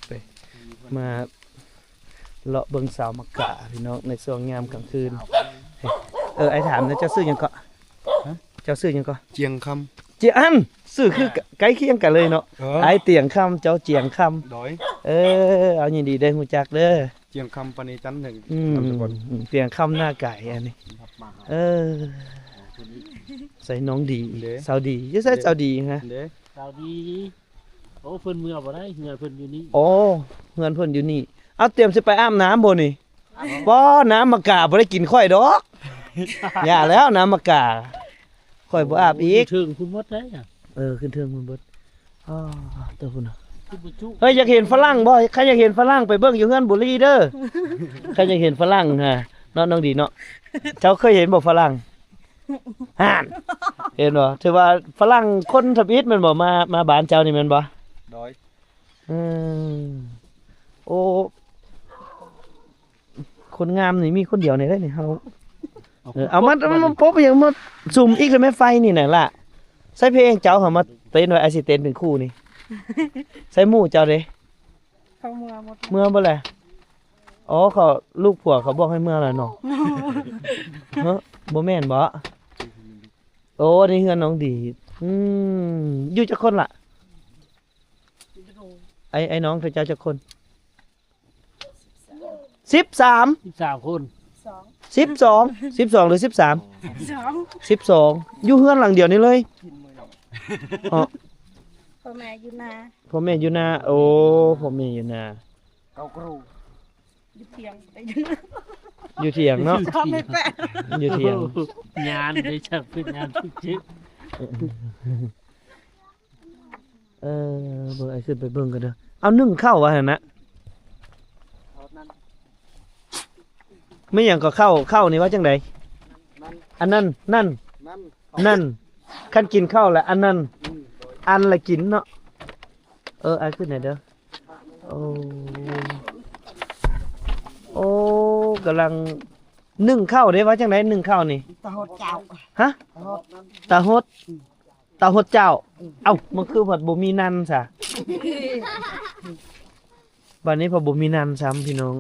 ໄປ ມາເລາະເບິ່ງສາວໝາກກາພີ່ນ້ອງ ໃນຊ່ວງຍາມກາງຄືນ. ເອີ ອ້າຍຖາມແດ່ ເຈົ້າຊື່ຫຍັງເກາະ? ເຈົ້າຊື່ຫຍັງເກາະ? ຈຽງຄຳ. ຈຽງ ອັນ ຊື່ຄື ເອີ ໃກ້ຄຽງກັນເລີຍເນາະ. ເອີ ອ້າຍຕຽງຄຳ ເຈົ້າຈຽງຄຳ. ໂດຍ ເອີ ເອົາ ຍິນດີໄດ້ຮູ້ຈັກເດີ. ຈຽງຄຳ ປານີຈັນ ອືມ ນາມສະກຸນ ອືມ ຕຽງຄຳ ໜ້າກາຍອັນນີ້. ເອີ ໃສ່ນ້ອງດີ ເດ້ ສາວດີ ຢູ່ໃສ ເດ້ ສາວດີຮະ? ເດ້ ສາວດີ. ໂອ້ ເພິ່ນເມືອບໍ່ໄດ້ ເຮືອນເພິ່ນຢູ່ນີ້. ໂອ້ ເຮືອນເພິ່ນຢູ່ນີ້. ເອົາ ຕຽມຊິໄປອາບນ້ຳບໍ່ນີ້? ບໍ່ ນ້ຳໝາກກາບໍ່ໄດ້ກິນຂ້ອຍດອກ. ຢ່າແລ້ວ ນ້ຳໝາກກາ ຂ້ອຍບໍ່ອາບອີກ. ໂອ້ ຢູ່ເທິງພຸ້ນໝົດໄດ໋. ເອີ ຂຶ້ນເທິງພຸ້ນເບິດ. ອໍ ຕົວພຸ້ນນະ. ເຮີ້ຍ ຢາກເຫັນຝຣັ່ງບໍ່? ຄັນຢາກເຫັນຝຣັ່ງໄປເບິ່ງຢູ່ເຮືອນບຸລີເດີ. ຄັນຢາກເຫັນຝຣັ່ງຫະ ເນາະ ນ້ອງດີເນາະ. ເຈົ້າເຄີຍເຫັນບໍ່ຝຣັ່ງ? ຫັ້ນ ເຫັນບໍ່? ຖືວ່າຝຣັ່ງຄົນທຳອິດແມ່ນບໍ່? ມາ ມາບ້ານເຈົ້ານີ້ແມ່ນບໍ່? ໂດຍ ເອີ ໂອ້ ຄົນງາມນີ້ມີຄົນດຽວນີ້ເດ້ນີ້ ເຮົາ ເອົາ ເອີ ເອົາມາ ເອົາມາ ມາປົບຫຍັງ ມາສຸມອີກແລ້ວແມ່ໄຟນີ້ນະລະ. ໃສ່ເພງເຈົ້າ ເຮົາມາເຕັ້ນໄວ້ ອ້າຍຊິເຕັ້ນເປັນຄູ່ນີ້. ໃສ່ໝູ່ເຈົ້າເດ້? ເຂົາເມືອໝົດ ເມືອເບິດແລ້ວ. ອໍ ເຂົາ ລູກຜົວເຂົາບອກໃຫ້ເມືອແລ້ວເນາະ. ເຮີ້ຍ ບໍ່ແມ່ນບໍ? ໂອ້ ອັນນີ້ເຮືອນນ້ອງດີ. ອືມ ຢູ່ຈັກຄົນລະ? ອ້າຍ ອ້າຍນ້ອງເຈົ້າຈັກຄົນ? ສິບສາມ ສິບສາມຄົນ. ສິບສອງ ສິບສອງ ຫຼື ສິບສາມ? ສອງ ສິບສອງ ຢູ່ເຮືອນຫຼັງດຽວນີ້ເລີຍ. ອໍ ພໍ່ແມ່ຢູ່ນາ ພໍ່ແມ່ຢູ່ນາ. ໂອ້ ພໍ່ແມ່ຢູ່ນາ. ເກົ້າກຣູ ຢູ່ຖຽງ ຢູ່ຖຽງເນາະ. ຢູ່ຖຽງ ຍານໄດ້ຈັກເປັນຍານຖືກຈິກ. ເອີ ເບິ່ງ ອ້າຍຂຶ້ນໄປເບິ່ງກັນເດີ. ເອົາ ໜຶ້ງເຂົ້າວ່າຫັ້ນນະ. ແມ່ນຫຍັງກໍເຂົ້າ ເຂົ້ານີ້ວ່າຈັ່ງໃດ? ອັນນັ້ນ ນັ້ນ ນັ້ນ ນັ້ນ ຄັນກິນເຂົ້າລະອັນນັ້ນ ອືມ ອັນລະກິນເນາະ. ເອີ ອ້າຍຂຶ້ນໃຫ້ເດີ. ໂອ້ ໂອ້ ກຳລັງໜຶ້ງເຂົ້າເດ້. ວ່າຈັ່ງໃດ ໜຶ້ງເຂົ້ານີ້? ຕາຫົດເຈົ້າ. ຮະ? ຕາຫົດ ຕາຫົດ ຕາຫົດເຈົ້າ. ອືມ ເອົ້າ ມັນຄືວ່າບໍ່ມີນັ້ນຊະ? ບາດນີ້ເພິ່ນບໍ່ມີນັ້ນຊ້ຳພີ່ນ້ອງ.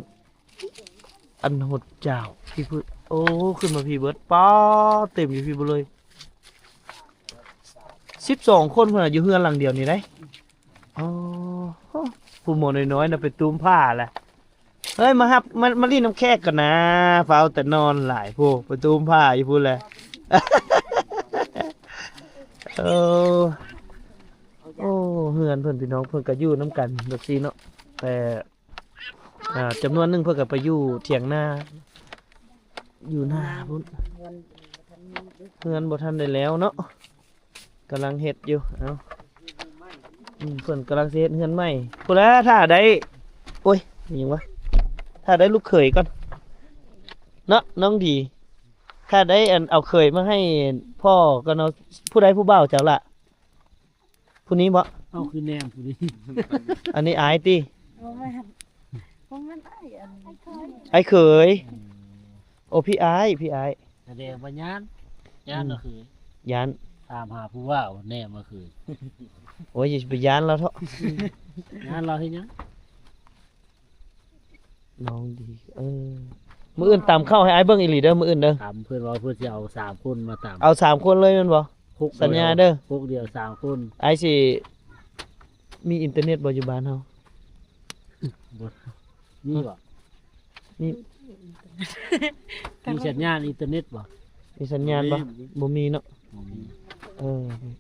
ອັນຫົດເຈົ້າ ພີ່ເພິ່ນ ໂອ້ ຂຶ້ນມາພີ້ເບິດ. ປ້າ ເຕັມຢູ່ພີ້ເບິດເລີຍ. ສິບສອງຄົນພຸ້ນນະ ຢູ່ເຮືອນຫຼັງດຽວນີ້ໄດ໋. ອໍ ຜູ້ໝໍນ້ອຍໆນະ ໄປຕູມຜ້າລະ. ເຮີ້ຍ ມາຮັບ ມາ ມາຫຼິ້ນນຳແຂກກ່ອນນາ ຟ້າວແຕ່ນອນຫຼາຍໂພດ ໄປຕູມຜ້າຢູ່ພຸ້ນແຫຼະ. ໂອ້ ໂອ້ ເຮືອນເພິ່ນພີ່ນ້ອງ ເພິ່ນກໍຢູ່ນຳກັນແບບຊີ້ເນາະ ແຕ່ ອ່າ ຈຳນວນໜຶ່ງເພິ່ນກໍໄປຢູ່ຖຽງນາ ຢູ່ນາພຸ້ນ. ເຮືອນບໍ່ທັນໄດ້ແລ້ວເນາະ ກຳລັງເຮັດຢູ່. ເອົ້າ ອືມ ເພິ່ນກຳລັງຊິເຮັດເຮືອນໃໝ່ພຸ້ນແຫຼະ. ຖ້າໄດ້ ໂອ້ຍ ມີຫຍັງວະ ຖ້າໄດ້ລູກເຂີຍກ່ອນເນາະ ນ້ອງດີ. ຖ້າໄດ້ ອັນ ເອົາເຂີຍມາໃຫ້ພໍ່ກ່ອນເນາະ. ຜູ້ໃດຜູ້ບ່າວເຈົ້າລະ? ຜູ້ນີ້ບໍ? ເອົາ ຄືແນມຜູ້ນີ້. ອັນນີ້ອ້າຍຕິ? ບໍ່ແມ່ນ ບໍ່ແມ່ນອ້າຍ ອັນ ອ້າຍເຂີຍ. ໂອ້ ພີ່ອ້າຍ ພີ່ອ້າຍ. ສະແດງວ່າຢ້ານ ຢ້ານ ອືມ ລະເຂີຍ ຢ້ານ. ຖາມຫາຜູ້ວ່າແນມວ່າເຂີຍ. ໂອ້ຍ ຢ່າໄປຢ້ານລາວເຖາະ. ຢ້ານລາວເຮັດຫຍັງ? ນ້ອງດີ ເອີ ມື້ອື່ນຕຳເຂົ້າໃຫ້ອ້າຍເບິ່ງອີ່ຫຼີເດີ ມື້ອື່ນເດີ. ຕຳ ເພິ່ນວ່າເພິ່ນຊິເອົາສາມຄົນມາຕຳ. ເອົາສາມຄົນເລີຍແມ່ນບໍ່? ຫົກ ສັນຍາເດີ ຫົກດຽວສາມຄົນ. ອ້າຍຊິມີອິນເຕີເນັດບໍ່ຢູ່ບ້ານເຮົາ? ບໍ່ ມີບໍ່? ມີ ມີສັນຍານອິນເຕີເນັດບໍ່? ມີສັນຍານບໍ່? ບໍ່ມີ ບໍ່ມີເນາະ. ບໍ່ມີ. ເອີ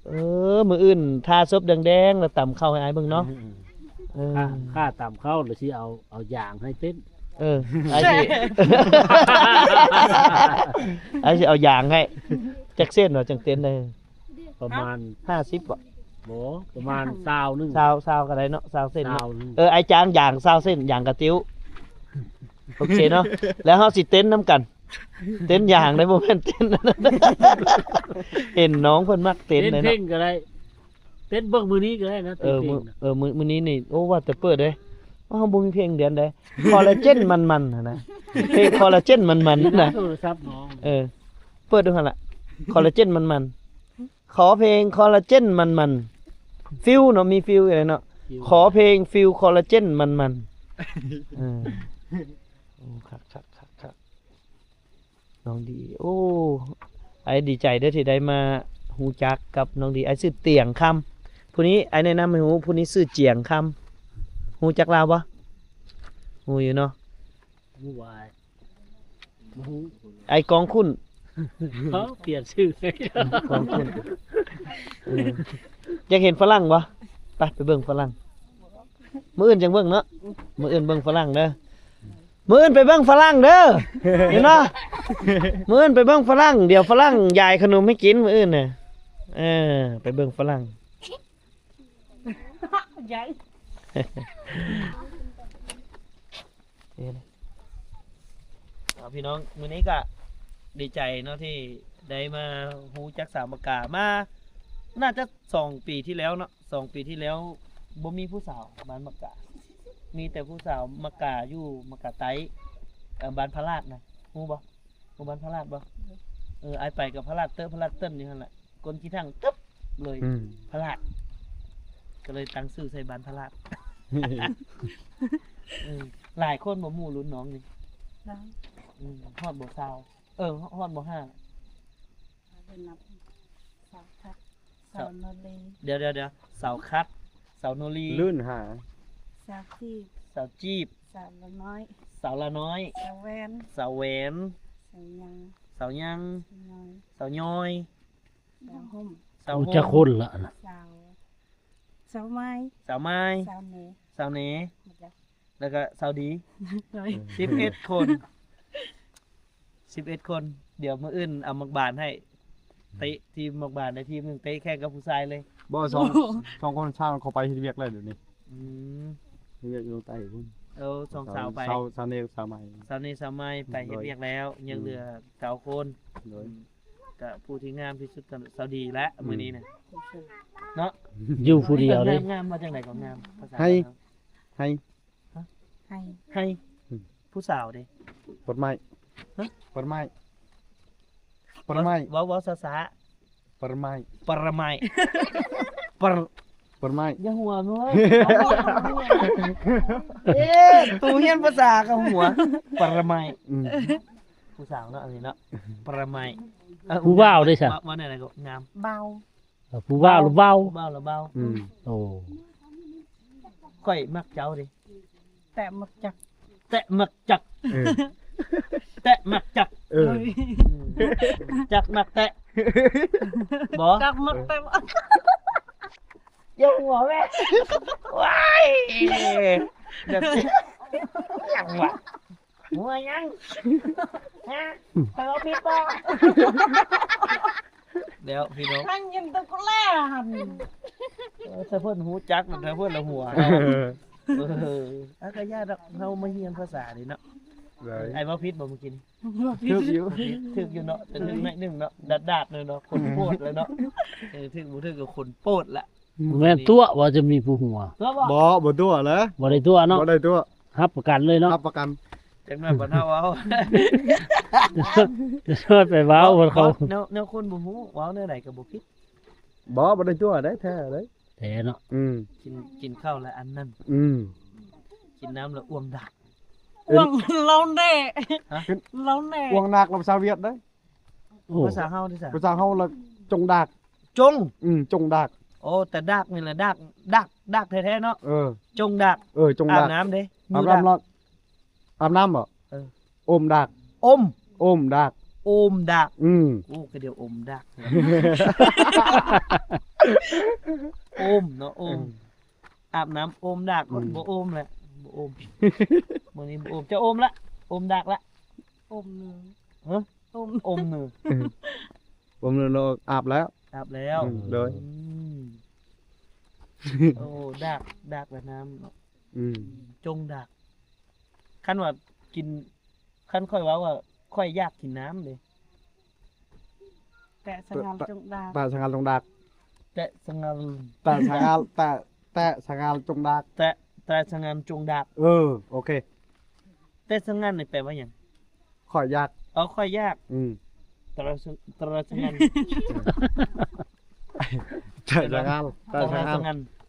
ເອີ ມື້ອື່ນທາສົບແດງໆ ແລ້ວຕຳເຂົ້າໃຫ້ອ້າຍເບິ່ງເນາະ. ເອີ ເອີ ຂ້າ ຂ້າຕຳເຂົ້າ ແລ້ວຊິເອົາ ເອົາຢາງໃຫ້ເຕັ້ນ. ເອີ ອ້າຍຊິ ອ້າຍຊິເອົາຢາງໃຫ້. ຈັກເສັ້ນຫວາຈັ່ງເຕັ້ນໄດ້? ປະມານຫ້າສິບບໍ? ບໍ່ ປະມານຊາວໜຶ່ງ. ຊາວ ຊາວກໍໄດ້ເນາະ ຊາວເສັ້ນເນາະ. ຊາວໜຶ່ງ. ເອີ ອ້າຍຈ້າງຢາງຊາວເສັ້ນ ຢາງກະຕິ້ວ. ໂອເຄເນາະ ແລ້ວເຮົາຊິເຕັ້ນນຳກັນ. ເຕັ້ນຢາງໄດ້ ບໍ່ແມ່ນເຕັ້ນ ເຫັນນ້ອງເພິ່ນມັກເຕັ້ນເລີຍເນາະ. ເຕັ້ນເພງກໍໄດ້ ເຕັ້ນເບິ່ງມື້ນີ້ກໍໄດ້ນະ. ເອີ ເຕັ້ນເພງ ມື້ ເອີ ມື້ ມື້ນີ້ນີ້ ໂອ້ ວ່າແຕ່ເປີດເດ້ ເຮົາບໍ່ມີເພງດຽວໃດ. ຄໍລາເຈນມັນໆຫັ້ນນະ ເພງຄໍລາເຈນມັນໆຫັ້ນນະ. ໂທລະສັບນ້ອງ ເອີ ເປີດດູຫັ້ນລະ ຄໍລາເຈນມັນໆ. ຂໍເພງຄໍລາເຈນມັນໆ ຟິວເນາະ ມີຟິວຢູ່ເນາະ. ຂໍເພງ Feel Collagen ມັນໆ ເອີ ໂອ້ ຄັກໆໆໆ ນ້ອງດີ ໂອ້ ອ້າຍດີໃຈເດີ້ທີ່ໄດ້ມາຮູ້ຈັກກັບນ້ອງດີ. ອ້າຍຊື່ຕຽງຄຳ ຜູ້ນີ້ອ້າຍແນະນຳໃຫ້ຮູ້ ຜູ້ນີ້ຊື່ຈຽງຄຳ. ຮູ້ຈັກລາວບໍ່? ຮູ້ຢູ່ເນາະ. ຮູ້ວ່າ ບໍ່ຮູ້ ອ້າຍກອງຂຸ້ນ ເຂົາປ່ຽນຊື່ ກອງຂຸ້ນ. ເອີ ຢາກເຫັນຝຣັ່ງບໍ່? ໄປ ໄປເບິ່ງຝຣັ່ງ ມື້ອື່ນຈັ່ງເບິ່ງເນາະ. ມື້ອື່ນເບິ່ງຝຣັ່ງເດີ້. ມື້ອື່ນໄປເບິ່ງຝຣັ່ງເດີ້ ເຫັນບໍ່? ມື້ອື່ນໄປເບິ່ງຝຣັ່ງ ດຽວຝຣັ່ງຢາຍຂະໜົມໃຫ້ກິນມື້ອື່ນນະ. ເອີ ໄປເບິ່ງຝຣັ່ງ ຢາຍ. ເອົາ ພີ່ນ້ອງ ມື້ນີ້ກະດີໃຈເນາະ ທີ່ໄດ້ມາຮູ້ຈັກສາວມະກາ ມາ ໜ້າຈະສອງປີທີ່ແລ້ວເນາະ. ສອງປີທີ່ແລ້ວບໍ່ມີຜູ້ສາວບ້ານໝາກກາ ມີແຕ່ຜູ້ສາວໝາກກາຢູ່ໝາກກາໃຕ້ ເອີ ບ້ານພະລາດນະ ຮູ້ບໍ່? ຮູ້ບ້ານພະລາດບໍ່? ເອີ ອ້າຍໄປກັບພະລາດເຕີ ພະລາດເຕີນຢູ່ຫັ້ນແຫຼະ ກົ້ນຂີ້ຖັງຕຶບເລີຍ ອືມ ພະລາດ ກໍເລີຍຕັ້ງຊື່ໃສ່ບ້ານພະລາດ. ເອີ ຫຼາຍຄົນບໍ່ ໝູ່ລຸ້ນນ້ອງນີ້ ຫຼາຍ ອືມ ຮອດບໍ່ຊາວ ເອີ ຮອດບໍ່ຫ້າ ເພິ່ນນັບ ສາວຄັດ ສາວໂນລີ ດຽວໆໆ ສາວຄັດ ສາວໂນລີ ລື່ນຫາ ສາວຈີບ ສາວຈີບ ສາວລານ້ອຍ ສາວລານ້ອຍ ສາວແຫວນ ສາວແຫວນ ສາວຍັງ ສາວຍັງ ສາວນ້ອຍ ສາວຍ່ອຍ ສາວຫົ່ມ ສາວຫົ່ມ ຈັກຄົນລະນະ ສາວ ສາວໄມ້ ສາວໄມ້ ສາວເນ ສາວເນ ແລ້ວກໍສາວດີ ໂດຍ ສິບເອັດຄົນ ສິບເອັດຄົນ. ດຽວມື້ອື່ນເອົາໝາກບານໃຫ້ ເຕະທີມໝາກບານໃນທີມໜຶ່ງ ເຕະແຂ່ງກັບຜູ້ຊາຍເລີຍ. ບໍ່ ສອງ ສອງຄົນຊາວເຂົາໄປເຮັດວຽກແລ້ວດຽວນີ້ ອືມ ເຮັດວຽກຢູ່ໃຕ້ພຸ້ນ. ເອີ ສອງສາວໄປ ສາວ ສາວເນກັບສາວໄມ້ ສາວເນສາວໄມ້ໄປເຮັດວຽກແລ້ວ ອືມ ຍັງເຫຼືອເກົ້າຄົນ ໂດຍ ອືມ ກະຜູ້ທີ່ງາມທີ່ສຸດກໍສາວດີແຫຼະ ອືມ ມື້ນີ້ນະ ເນາະ ຢູ່ຜູ້ດຽວເດ້. ງາມ ງາມວ່າຈັ່ງໃດກໍງາມ ພາສາ ໄຮ ໄຮ ຮະ? ໄຮ ໄຮ ອືມ ຜູ້ສາວເດ້ ປະໄມ້ ຮະ? ປະໄມ້ ປະໄມ້ ເວົ້າ ເວົ້າຊ້າໆ ປະໄມ້ ປະໄມ້ ປະ ປະໄມ້ ຢ່າຫົວເວີຍ ເອີ ຕູຮຽນພາສາກໍຫົວ ປະໄມ້ ອືມ ຜູ້ສາວເນາະ ອັນນີ້ເນາະ ປະໄມ້ ເອີ ຜູ້ບ່າວເດ້ຊະ ວ່າ ວ່າແນວໃດກໍງາມ ບ່າວ ເອີ ຜູ້ບ່າວ ເບົາ ຜູ້ບ່າວ ເບົາ ອືມ ໂອ້ ຂ້ອຍມັກເຈົ້າເດ້ ແຕະໝາກຈັກ ແຕະໝາກຈັກ ເອີ ແຕະໝາກຈັກ ເອີ ຈັກໝາກແຕະ ບໍ່ ຈັກໝາກແຕະ ຢ່າຫົວແມ່ ວ້າຍ ແບບ ຫຍັງວະ ຫົວຫຍັງ ຮະ ຂ້ອຍເວົ້າຜິດບໍ່? ແລ້ວພີ່ນ້ອງ ທັງຍິນຕະກຸແລຫັ້ນ ເອີ ຖ້າເພິ່ນຮູ້ຈັກ ຖ້າເພິ່ນລະຫົວ ເອີ ເອີ ອາ ກະຢ່າດອກ ເຮົາມາຮຽນພາສານີ້ເນາະ ໄດ້ ອ້າຍເວົ້າຜິດບໍ່ມື້ກີ້ນີ້? ຖືກຢູ່ ຖືກຢູ່ເນາະ ແຕ່ຖືກໜ້ອຍໜຶ່ງເນາະ ດາດໆ ເລີຍເນາະ ຄົນໂພດແລ້ວເນາະ ເອີ ຖືກບໍ່ຖືກກໍຄົນໂພດລະ ແມ່ນຕົວະວ່າຈະມີຜູ້ຫົວ ຕົວະບໍ່? ບໍ່ ບໍ່ຕົວະແຫຼະ ບໍ່ໄດ້ຕົວະເນາະ ບໍ່ໄດ້ຕົວະ ຮັບປະກັນເລີຍເນາະ ຮັບປະກັນ ຈັກໜ້ອຍບັດເຮົາເວົ້າ ຈັກໜ້ອຍໄປເວົ້າ ເວົ້າ ເຂົາ ເວົ້າແນວ ແນວຄົນບໍ່ຮູ້ ເວົ້າແນວໃດກໍບໍ່ຜິດ ບໍ່ ບໍ່ໄດ້ຕົວະເດ້ ແທ້ເດ້ ແທ້ເນາະ ອືມ ກິນ ກິນເຂົ້າລະອັນນັ້ນ ອືມ ກິນນ້ຳລະອ້ວງດາກ ອ້ວງ ເອີ ເຫຼົ້າແດ່ ຮະ ເຫຼົ້າແດ່ ອ້ວງໜັກລະພາສາຫວຽດເດ້ ໂອ້ ພາສາເຮົາເດ້ຊະ ພາສາເຮົາລະຈົງດາກ ຈົງ ອືມ ຈົງດາກ ໂອ້ ແຕ່ດາກນີ້ລະ ດາກ ດາກ ດາກແທ້ໆເນາະ ເອີ ຈົງດາກ ເອີ ຈົງດາກ ອາບນ້ຳເດ້ ອາບນ້ຳລະ ອາບນ້ຳບໍ່? ເອີ ອົມດາກ ອົມ ອົມດາກ ອົມດາກ ອືມ ໂອ້ ຄືດຽວອົມດາກ ອົມເນາະ ອົມ ອືມ ອາບນ້ຳອົມດາກ ອືມ ບໍ່ອົມແຫຼະ ບໍ່ອົມ ມື້ນີ້ບໍ່ອົມ ເຈົ້າອົມລະ ອົມດາກລະ ອົມ ຮະ? ອົມ ອົມໜຶ່ງ ອືມ ອົມໜຶ່ງ ອາບແລ້ວ ອາບແລ້ວ ອືມ ໂດຍ ອືມ ໂອ້ ດາກ ດາກແລະນ້ຳ ອືມ ຈົງດາກ ຄັນວ່າກິນ ຄັນຂ້ອຍເວົ້າວ່າ ຂ້ອຍຢາກກິນນ້ຳເດ້ ແຕະສະຫງັນຈົງດາກ ແຕະສະຫງັນຈົງດາກ ແຕະສະຫງັນ ແຕະສະຫງັນ ແຕະ ແຕະສະຫງັນຈົງດາກ ແຕະ ແຕະສະຫງັນຈົງດາກ ເອີ ໂອເຄ ແຕະສະຫງັນນີ້ແປວ່າຫຍັງ? ຂ້ອຍຢາກ ເອົາ ຂ້ອຍຢາກ ອືມ ແຕະສະ ແຕະສະຫງັນ ແຕະສະຫງັນ ແຕະສະຫງັນ ແຕະສະຫງັນ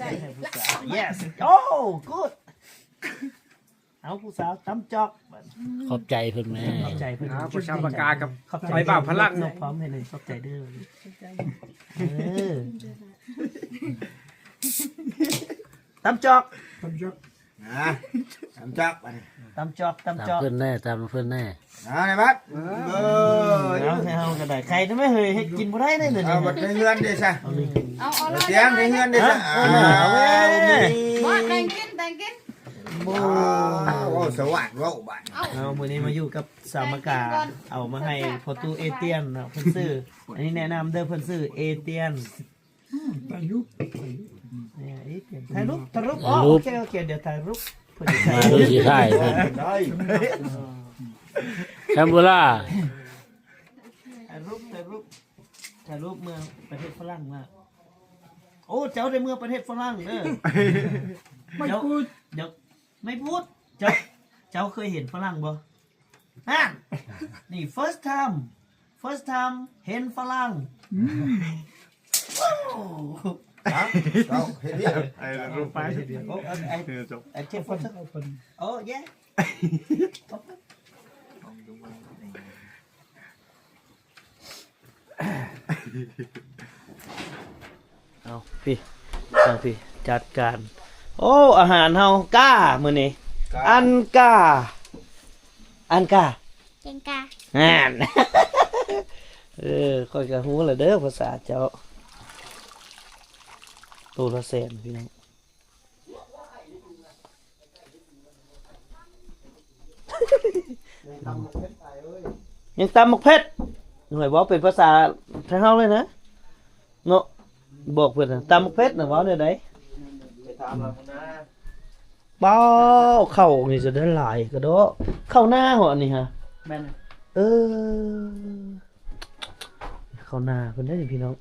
ໃສ່ໃຫ້ຜູ້ສາວ. Yes. Oh, good. ເອົາ ຜູ້ສາວຕຳຈອກ. ຂອບໃຈເພິ່ນແມ້. ຂອບໃຈເພິ່ນ. ອ່າ ຜູ້ສາວປາກາກັບ ຂອບໃຈ ໄປບ່າວພະລັງ ພວມໃຫ້ເລີຍ. ຂອບໃຈເດີ້. ເອີ ຕຳຈອກ ຕຳຈອກ ນະ ຕຳຈອກ ບາດນີ້ ຕຳຈອກ ຕຳຈອກ ຕຳເພິ່ນແດ່ ຕຳເພິ່ນແດ່. ອ່າ ໃນບັດ ເອີ ເອົາ ໃຫ້ເຮົາກໍໄດ້ໄຂ່ໄດ້ໄໝເຮີຍ ເຮັດກິນບໍ່ໄດ້ເດ້ນີ້. ເອົາ ບັດໃນເຮືອນເດ້ຊະ ເອົາ ເອົາ ຕຽງໃນເຮືອນເດ້ຊະ. ເອົາ ເອົາ ເອົາ ບໍ່ ແບ່ງກິນ ແບ່ງກິນ. ໂອ້ ເວົ້າສະຫວາດເວົ້າບາດ. ເອົາ ມື້ນີ້ມາຢູ່ກັບສາວມະກາ ເອົາມາໃຫ້ພໍ່ຕູ້ເອຕຽນເນາະ ເພິ່ນຊື່ ອັນນີ້ແນະນຳເດີ້ ເພິ່ນຊື່ເອຕຽນ. ອືມ ຖ່າຍຮູບ ຖ່າຍຮູບ. ເອີ ເອຕຽນ ຖ່າຍຮູບ ຖ່າຍຮູບ. ອໍ ໂອເຄ ໂອເຄ ດຽວຖ່າຍຮູບ ເພິ່ນຊິຖ່າຍ ມາດູຊິຖ່າຍເພິ່ນ. ໄດ້ ແຄມເບີລາ ຖ່າຍຮູບ ຖ່າຍຮູບ ຖ່າຍຮູບເມືອງປະເທດຝຣັ່ງມາ. ໂອ້ ເຈົ້າໄດ້ເມືອປະເທດຝຣັ່ງເດີ. ໄມ່ພູດ ເຈົ້າ ໄມ່ພູດ ເຈົ້າ ເຈົ້າເຄີຍເຫັນຝຣັ່ງບໍ່? ຫັ້ນ ນີ້ first time first time ເຫັນຝຣັ່ງ. ອືມ ວ້າວ ເຈົ້າເຮັດວຽກ ໄອ້ລົງໄປ ໂອ້ ໄອ້ ໄອ້ເຈັບ ໂອ້ ເຈັບ ໂອ້ ເຢັບ. ເອົາ ພີ້ ທາງພີ້ ຈັດການ. ໂອ້ ອາຫານເຮົາ ກ້າ ມື້ນີ້ ກ້າ ອັນກ້າ ອັນກ້າ ເກັ່ງກ້າ ຫັ້ນ. ເອີ ຂ້ອຍກໍຮູ້ແລ້ວເດີ້ ພາສາເຈົ້າ. ໂຕລະແສນ ພີ່ນ້ອງ. ຍັງຕຳໝາກເຜັດ ໜ່ວຍ ເວົ້າເປັນພາສາໄທເຮົາເລີຍນະເນາະ. ບອກເພິ່ນນະ ຕຳໝາກເຜັດນະ ເວົ້າແນວໃດ? ໄປຖາມລາວນະ. ປ້າວ ເຂົ້ານີ້ຈະໄດ້ຫຼາຍກະເດາະ. ເຂົ້ານາເຫາະອັນນີ້ຫະ? ແມ່ນ. ເອີ ເຂົ້ານາເພິ່ນເດ້ນີ້ພີ່ນ້ອງ.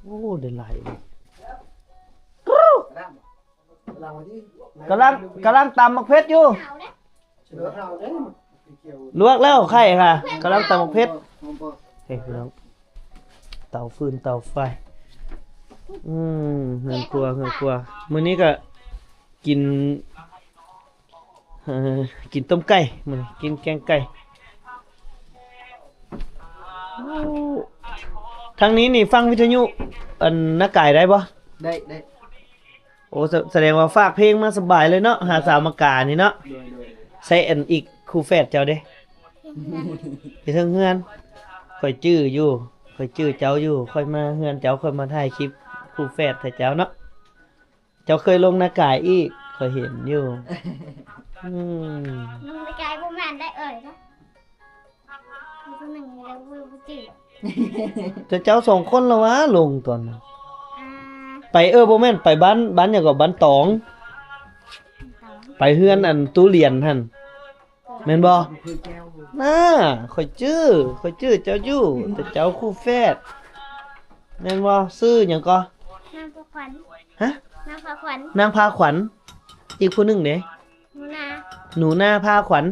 ໂອ້ ໄດ້ຫຼາຍ. ກຳລັງ ກຳລັງຕຳໝາກເຜັດຢູ່. ລວກແລ້ວໄຂ່ຄ່ະ ກຳລັງຕຳບັກເຜັດ. ເຮີ້ຍ ພີ່ນ້ອງ ເຕົາຟືນເຕົາໄຟ. ອືມ ເຮືອນຄົວ ເຮືອນຄົວ. ມື້ນີ້ກະກິນ ເອີ ກິນຕົ້ມໄກ່ ມື້ນີ້ກິນແກງໄກ່. ທາງນີ້ນີ້ຟັງວິທະຍຸ ອັນ ນາກາຍໄດ້ບໍ່? ໄດ້ ໄດ້. ໂອ້ ສະ ສະແດງວ່າຝາກເພງມາສະບາຍເລີຍເນາະ ຫາສາວມະການີ້ເນາະ. ໂດຍ ໂດຍ. ໃສ່ອັນອີກຄູ່ແຝດເຈົ້າເດ້ ຢູ່ເທິງເຮືອນ. ຂ້ອຍຈື່ຢູ່ ຂ້ອຍຈື່ເຈົ້າຢູ່ ຂ້ອຍມາເຮືອນເຈົ້າ ຂ້ອຍມາຖ່າຍຄລິບຄູ່ແຝດໃຫ້ເຈົ້າເນາະ. ເຈົ້າເຄີຍລົງນາກາຍອີກ ຂ້ອຍເຫັນຢູ່. ອືມ ລົງນາກາຍບໍ່ແມ່ນໄດ້ເອີຍເນາະ. ແຕ່ເຈົ້າສອງຄົນລະຫວາລົງຕອນນັ້ນ. ອ່າ ໄປ ເອີ ບໍ່ແມ່ນ ໄປບ້ານ ບ້ານຫຍັງເກາະ ບ້ານຕອງ ຕອງ ໄປເຮືອນອັນຕູ້ຫຼຽນຫັ້ນ ແມ່ນບໍ່? ໜ້າ ຂ້ອຍຈື່ ຂ້ອຍຈື່ເຈົ້າຢູ່ ແຕ່ເຈົ້າຄູ່ແຝດ ແມ່ນບໍ່? ຊື່ຫຍັງເກາະ? ນາງພາຂວັນ. ຮະ? ນາງພາຂວັນ. ນາງພາຂວັນ. ອີກຜູ້ໜຶ່ງເດ? ໜູນາ ໜູນາພາຂວັນ.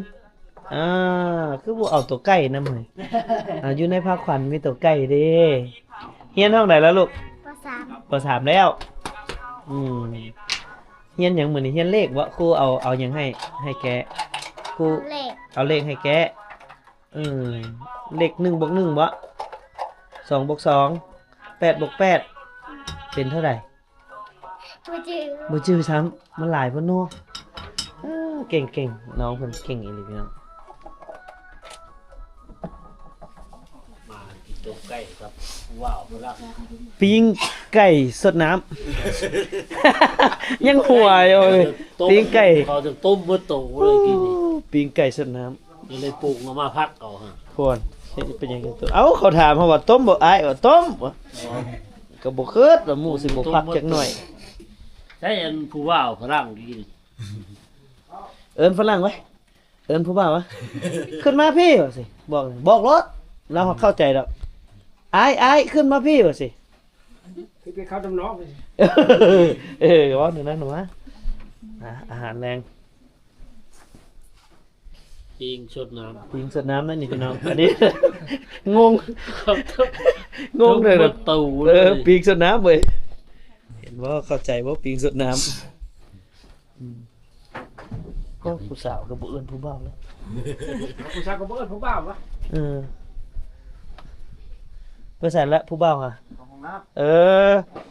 ອ່າ ຄືບໍ່ເອົາໂຕໄກ່ນຳເຮີ້ຍ? ອ່າ ຢູ່ໃນພາຂວັນມີໂຕໄກ່ເດ້. ຮຽນຫ້ອງໃດລະລູກ? ປໍສາມ. ປໍສາມແລ້ວ. ອືມ ຮຽນຫຍັງມື້ນີ້? ຮຽນເລກບໍ່? ຄູເອົາ ເອົາຫຍັງໃຫ້ ໃຫ້ແກ້? ຄູ ເອົາເລກ ເອົາເລກໃຫ້ແກ້. ເອີ ເລກໜຶ່ງບວກໜຶ່ງບໍ່? ສອງບວກສອງ ແປດບວກແປດ ເປັນເທົ່າໃດ? ບໍ່ຈື່ ບໍ່ຈື່ຊ້ຳ ມັນຫຼາຍໂພດເນາະ. ເອີ ເກັ່ງໆ ນ້ອງເພິ່ນເກັ່ງອີ່ຫຼີພີ່ນ້ອງ. ມາກິນຕົ້ມໄກ່ກັບຜູ້ບ່າວຝຣັ່ງ. ປີ້ງໄກ່ສົດນ້ຳ ຍັງຫົວຢູ່ເລີຍ. ປີ້ງໄກ່ ເຂົາຈະຕົ້ມໝົດໂຕເລີຍກິນນີ້. ປີ້ງໄກ່ສົດນ້ຳ ກໍເລີຍປຸງເອົາມາພັກເອົາຫັ້ນ. ໂພນ ເຮັດເປັນຫຍັງ? ເອົ້າ ເຂົາຖາມເຮົາວ່າຕົ້ມບໍ່ອ້າຍ? ວ່າຕົ້ມ. ອໍ ກໍບໍ່ຄິດວ່າໝູ່ຊິບໍ່ພັກຈັກໜ້ອຍ. ໃຊ້ອັນຜູ້ບ່າວຝຣັ່ງກີ້ນີ້ ເອີ້ນຝຣັ່ງໄວ້ ເອີ້ນຜູ້ບ່າວວ່າ ຂຶ້ນມາພີ້ ວ່າຊິ ບອກ ບອກໂລດ ລາວເຂົ້າໃຈດອກ. ອ້າຍ ອ້າຍ ຂຶ້ນມາພີ້ ວ່າຊິ ຄືໄປເຂົ້ານຳນ້ອງ. ເອີ ເວົ້າແນວນັ້ນຫວາ. ອາ ອາຫານແລງ ປີ້ງສົດນ້ຳ ປີ້ງສົດນ້ຳນັ້ນນີ້ພີ່ນ້ອງ. ອັນນີ້ ງົງ ງົງເລີຍ ເອີ ປີ້ງສົດນ້ຳເວີຍ. ເຫັນບໍ່? ເຂົ້າໃຈບໍ່? ປີ້ງສົດນ້ຳ. ອືມ ໂອ້ ຜູ້ສາວກໍບໍ່ເອີ້ນຜູ້ບ່າວແລ້ວ ຜູ້ສາວກໍບໍ່ເອີ້ນຜູ້ບ່າວວະ. ເອີ ໄປໃສລະຜູ້ບ່າວຫະ? ເຂົ້າຫ້ອງນ້ຳ. ເອີ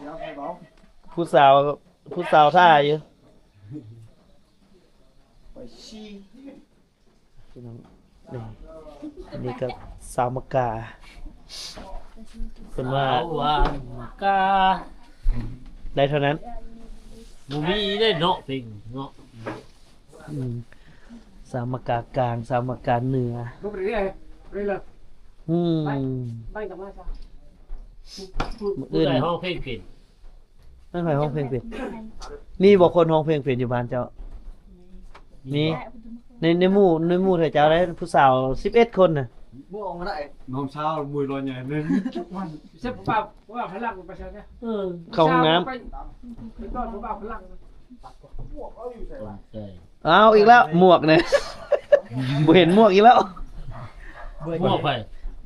ດຽວໃຫ້ບອກ ຜູ້ສາວ ຜູ້ສາວຖ້າຢູ່. ໄປຊີ ພີ່ນ້ອງ ນີ້ ອັນນີ້ກໍສາວມະກາ ເພິ່ນວ່າ ສາວມະກາ ໄດ້ເທົ່ານັ້ນ ບໍ່ມີເດ້ເນາະ ເພງເນາະ. ອືມ ສາວມະກາກາງ ສາວມະກາເໜືອ. ອືມ ມື້ອື່ນ ຜູ້ໃດຮ້ອງເພງເປັນ? ແມ່ນໃຜຮ້ອງເພງເປັນ? ມີບໍ່ຄົນຮ້ອງເພງເປັນຢູ່ບ້ານເຈົ້າ? ມີ ມີ ໃນ ໃນໝູ່ ໃນໝູ່ເຈົ້າໄດ້ຜູ້ສາວສິບເອັດຄົນນະ. ບໍ່ອອກມາໄດ້ ນ້ອງສາວມວຍລອຍໃຫຍ່ເລີຍ. ເຊບປາບວ່າພະລັງໄປໃສນະ? ເອີ ເຂົ້າຫ້ອງນ້ຳ ໄປ ໄປຕ້ອນຜູ້ບ່າວພະລັງ. ເອົາອີກແລ້ວ ໝວກນີ້ ບໍ່ເຫັນໝວກອີກແລ້ວ. ໝວກໃຜ?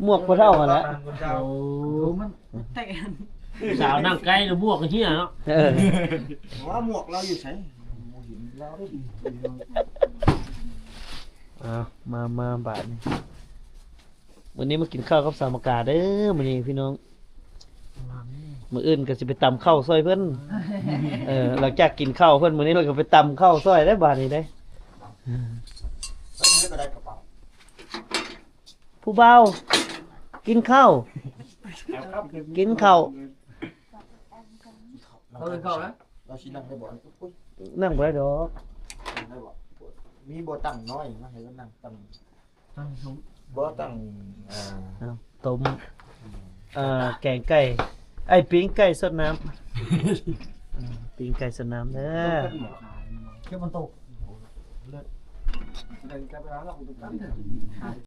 ໝວກພໍ່ເຖົ້າຫັ້ນແຫຼະ. ໂອ້ ມັນແຕກ ສາວນັ່ງໃກ້ແລ້ວໝວກກໍເຫ່ຍເນາະ. ເອີ ວ່າໝວກລາວຢູ່ໃສ? ບໍ່ເຫັນລາວເດ້. ເອົາ ມາ ມາບາດນີ້ ມື້ນີ້ມາກິນເຂົ້າກັບສາວມະກາເດີ ມື້ນີ້ພີ່ນ້ອງ. ມື້ອື່ນກໍຊິໄປຕຳເຂົ້າຊ່ອຍເພິ່ນ. ເອີ ຫຼັງຈາກກິນເຂົ້າເພິ່ນ ມື້ນີ້ເຮົາກໍໄປຕຳເຂົ້າຊ່ອຍໄດ້ບາດນີ້ເດ້. ຜູ້ບ່າວ ກິນເຂົ້າ ກິນເຂົ້າ. ເຮົາກິນເຂົ້າແລ້ວ ເຮົາຊິນັ່ງໄດ້ບໍ່? ນັ່ງບໍ່ໄດ້ດອກ. ນັ່ງໄດ້ບໍ່? ມີບໍ່ຕັ່ງນ້ອຍມາໃຫ້ເຮົານັ່ງຕັ່ງ? ບໍ່ ຕັ້ງ ເອີ ຕົ້ມ ເອີ ແກງໄກ່ ໄອ້ ປີ້ງໄກ່ສົດນ້ຳ ປີ້ງໄກ່ສົດນ້ຳເດີ.